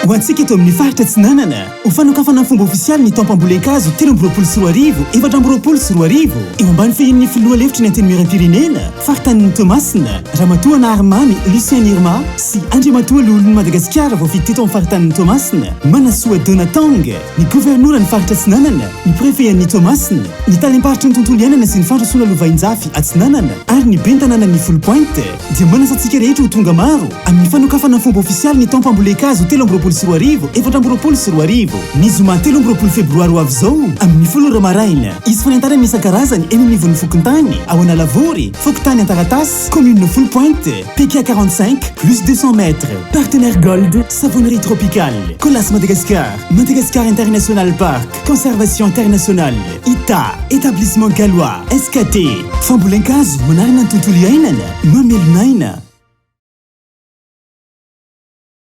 Ho antsika eto amin'ny faritra Atsinanana, ho fanokafana amin'ny fomba ofisialy ny taom-pambolen-kazo 2023, 2024, eo ambany fehin'ny Filoha lefitry ny Antenimierampirenena, Faritanin'i Toamasina, Ramatoa Naharimamy Lucien Nirma sy Andriamatoa Loholon'i Madagasikara voafidy teto amin'ny Faritanin'i Toamasina, Manasoa Donatang, ny Governoran'ny Faritra Atsinanana, ny Prefet-n'i Toamasina, ny Talem-paritry ny Tontolo iainana sy ny Fandrosoana Lovainjafy Atsinanana ary ny Ben'ny tanànan'i Foulpointe dia manasa antsika rehetra ho tonga maro amin'ny fanokafana amin'ny fomba ofisialy ny taom-pambolen-kazo 2023, 2024, ny zoma 23 febroary ho avy izao amin'ny 10 ora maraina. Hisy fanentanana isan-karazany eny anivon'ny fokontany ao Analavory, fokontany Antaratasy, commune Foulpointe, PK 45 plus 200 mètres. Partenaire Gold, Savonnerie Tropicale, Colas Madagascar, Madagascar International Park, Conservation International, ITA, Établissement Gallois, SKT. Fambolen-kazo manarina ny tontolo iainana, mamelona aina.